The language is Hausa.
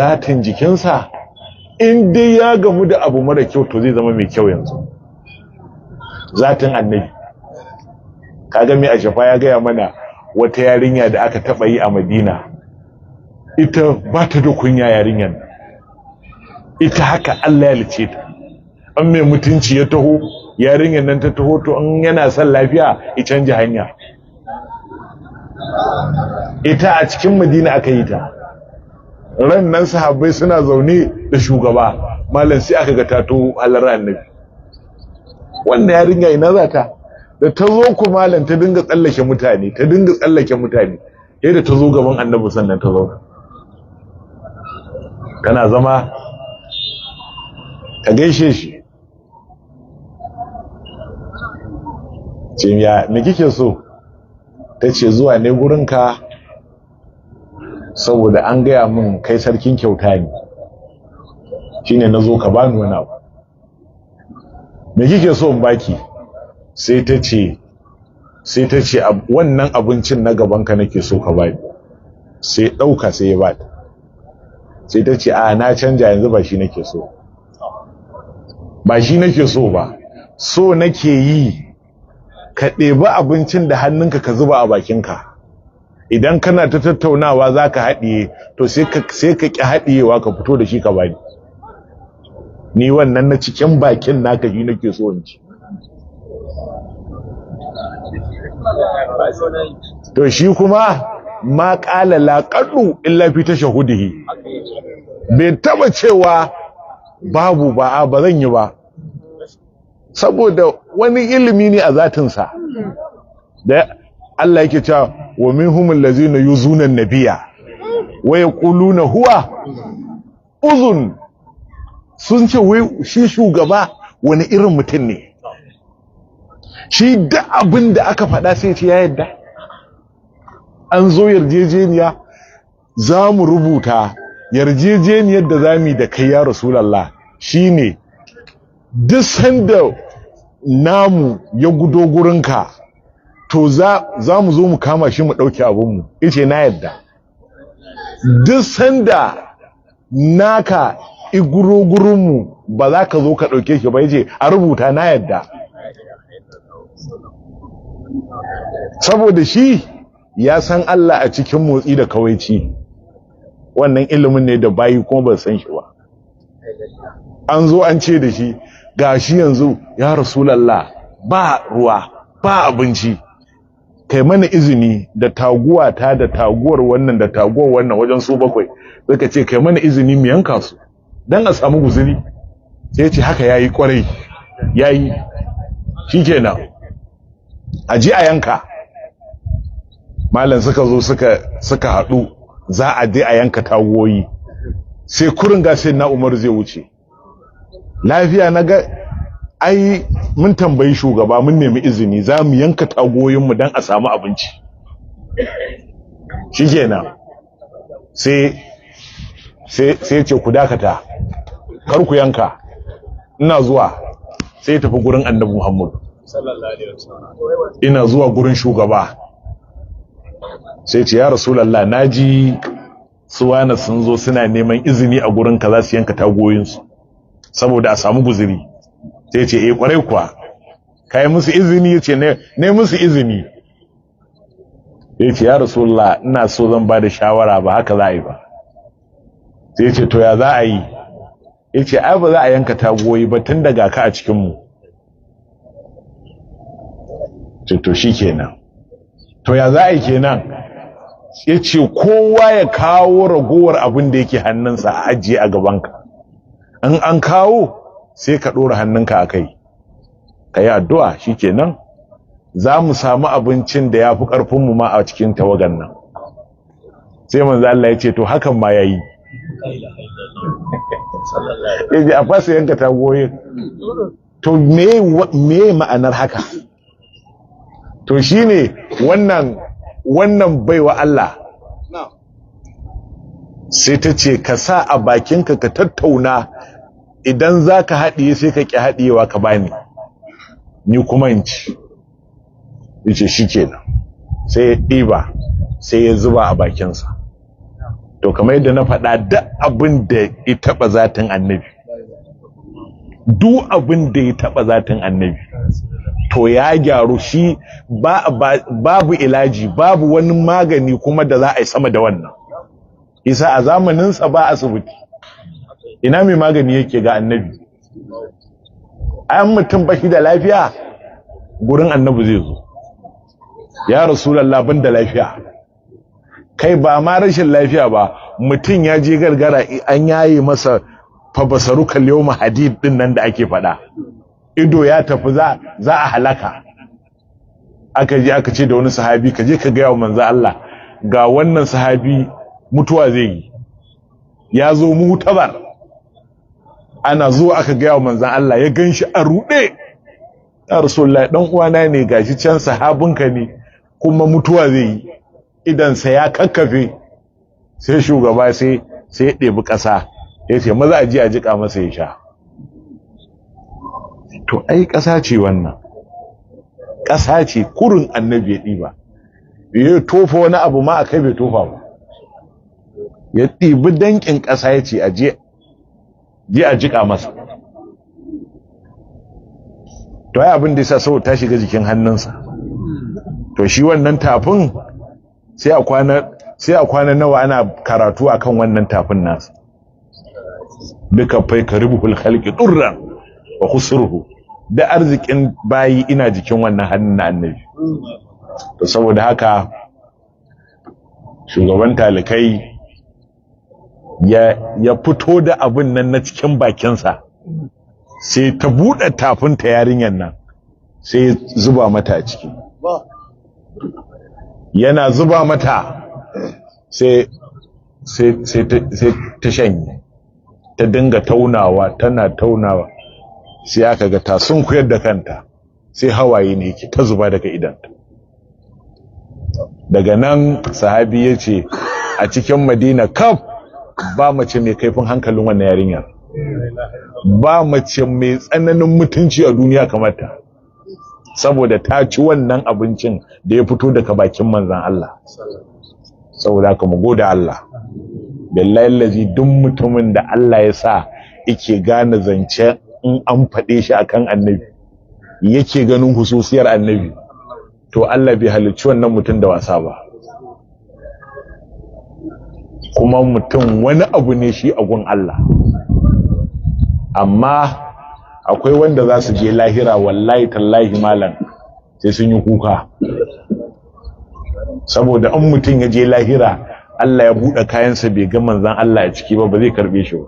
Zatin jikinsa in dai ya gamu da abu mara kyau, to zai zama mai kyau yanzu. Zatin Annabi. Kaga mai Ashafa ya gaya mana wata yarinya da aka taba yi a Madina. Ita ba ta da kunya, yarinyar. Ita haka Allah ya halice ta. An mai mutunci ya taho, yarinyar nan ta taho, to in yana son lafiya ya canja hanya. Ita a cikin Madina aka yi ta. Ran nan sahabbai suna zaune da shugaba, malam, sai aka ga ta to halar Annabi. Wannan yarinya ina za ta? Da ta zo ku, malam, ta dinga tsallake mutane, ta dinga tsallake mutane, yadda ta zo gaban Annabi, sannan ta zauna. Kana zama ka gaishe shi, ce, "Ya, me kike so?" Ta ce, "Zuwa ne gurinka saboda an gaya min kai sarkin kyauta ne, shine na zo ka bani wani abu." "Me kike so in baki?" Sai ta ce, "Wannan abincin na gabanka nake so ka bani." Sai ɗauka sai ya bata. Sai ta ce, "A, na canja, yanzu ba shi nake so ba, shi nake so ba. So nake yi ka ɗebi abincin da hannunka ka zuba a bakinka. Idan kana ta tattaunawa za ka haɗiye, to sai ka ƙi haɗiyewa, ka fito da shi ka bani. Ni wannan na cikin bakin naka shi nake so in ci." To shi kuma ma ƙala laƙaɗu illa fi tashahudihi, bai taba cewa babu ba, a ba zan yi ba, saboda wani ilimi ne a zatinsa da Allah yake cewa, wa minhum allazina yuzuna an-nabiyya wa yaquluna huwa uzun. Sun ce wai shi shugaba wani irin mutum ne shi, da abin da aka faɗa sai ce ya yadda. An zo yarjejeniya, za mu rubuta yarjejeniyar da za mu yi da kai ya Rasulallah, shine duk sanda namu ya gudo gurinka, to za mu zo mu kama shi mu ɗauki abinmu. Ice, "Na yadda." Duk sanda naka iguro gurinmu, ba za ka zo ka ɗauke shi ba. Yace a rubuta, "Na yadda." Saboda shi ya san Allah a cikin motsi da kawaici. Wannan ilimin ne da bayi kuma ban san shi ba. An zo an ce da shi, gashi yanzu ya Rasulallah, ba ruwa ba abinci, kai mana izini da taguwa ta da taguwar wannan da taguwar wannan, wajen su bakwai, suka ce kai mana izini mu yanka su dan a samu guzuri. Sai ce haka yayi kwarai, yayi, shikenan, a ji a yanka. Malam, suka zo suka haɗu, za a je a yanka taguwoyi. Sai kurin ga sai na Umar zai wuce. "Lafiya? Na ga ai mun tambayi shugaba, mun nemi izini za mu yanka tagoyinmu don a samu abinci." Shikenan, sai ce, "Ku dakata, kar ku yanka, ina zuwa." Sai tafi gurin Annabi Muhammad. Ina zuwa gurin shugaba, sai ce, "Ya Rasulallah, naji suwana sun zo suna neman izini a gurin ka, za su yanka tagoyinsu saboda a samu guzuri." Sai ce, "Eh, kwarai kuwa, kai musu izini?" Yace, "Ne musu izini." Yace, "Ya Rasulullah, ina so zan ba da shawara, ba haka za a yi ba." Sai yace, "To ya za a yi?" Yace, "Ai ba za a yanka tagoyi ba tun daga ka a cikin mu." Ce, "To shikenan, to ya za a yi kenan?" Yace, "Kowa ya kawo ragowar abin da yake hannunsa a ajiye a gabanka. In an kawo, sai ka ɗora hannunka a kai ka yi addu'a. Shikenan, za mu samu abincin da ya fi ƙarfinmu ma a cikin tawagan nan." Sai Manzo Allah ya ce, "To hakan ma ya yi." Ya a fasa yanka tagoyin. To me ma'anar haka? To shine wannan baiwa Allah sai ta ce ka sa a bakinka ka tattauna, idan za ka haɗiye sai ka ƙi haɗiyewa, ka bani ni kuma in ci. Yace shi kenan. Sai ya ɗiba, sai ya zuba a bakinsa. To To kamar yadda na faɗa, duk abin da ya taɓa zatin annabi, duk abin da ya taɓa zatin annabi, to ya gyaru shi, babu ilaji, babu wani magani kuma da za a yi sama da wannan. Isa a zamaninsa ba asibiti, ina mai magani yake? Ga annabi. Ayan mutum bashi da lafiya, gurin annabi zai zo: "Ya Rasulallah, ban da lafiya." Kai, ba ma rashin lafiya ba, mutum ya je gargara, an yaye masa "فبصرك اليوم حديد" din nan da ake faɗa, ido ya tafi, za a halaka. Aka je aka ce da wani sahabi, "Ka je ka gaya wa manzo Allah, ga wannan sahabi mutuwa zai yi, ya zo mutabar." Ana zuwa aka gaya wa manzon Allah, ya ganshi a ruɗe: "Ya Rasulullah, dan uwana ne, gashi can, sahabinka ne, kuma mutuwa zai yi, idansa ya kakkafe." Sai shugaba sai ya ɗebi ƙasa, ya ce, "Maza a ji a jiƙa masa ya sha." To ai ƙasa ce wannan, ƙasa ce kurin annabi ya ɗiba, ya tofa wani abu ma a kai, bai tofa ba, ya ɗibi danƙin ƙasa, ya ce a je a jiƙa masa. To ai abin da yasa, saboda ta shiga jikin hannunsa. To shi wannan tafin, sai a kwana nawa ana karatu akan wannan tafin nasa. "بكفيك ربح الخلق طرا وخسره", da arzikin bayi ina jikin wannan hannun na annabi. To saboda haka shugaban talikai ya fito da abin nan na cikin bakinsa, sai ta buɗe tafinta yarinyar nan, sai zuba mata a ciki. Yana zuba mata, sai ta shanye, ta dinga taunawa, tana taunawa, sai aka ga ta sunkuyar da kanta, sai hawaye ne yake ta zuba daga idanta. Daga nan sahabi ya ce, a cikin Madina kaf ba mace mai kaifin hankalin wannan yarinyar, ba mace mai tsananin mutunci a duniya kamar ta, saboda ta ci wannan abincin da ya fito daga bakin manzan Allah. Saboda haka mu gode Allah. Billahi lazi, duk mutumin da Allah ya sa yake gane zance in an faɗe shi akan annabi, yake ganin hususiyar annabi, to Allah bai halicci wannan mutum da wasa ba. Kuma mutum wani abu ne shi a gun Allah. Amma akwai wanda za su je lahira, wallahi tallahi malam, sai sun yi kuka, saboda in mutum ya je lahira, Allah ya buɗe kayansa, bai ga manzan Allah a ciki ba, ba zai karɓe shi ba.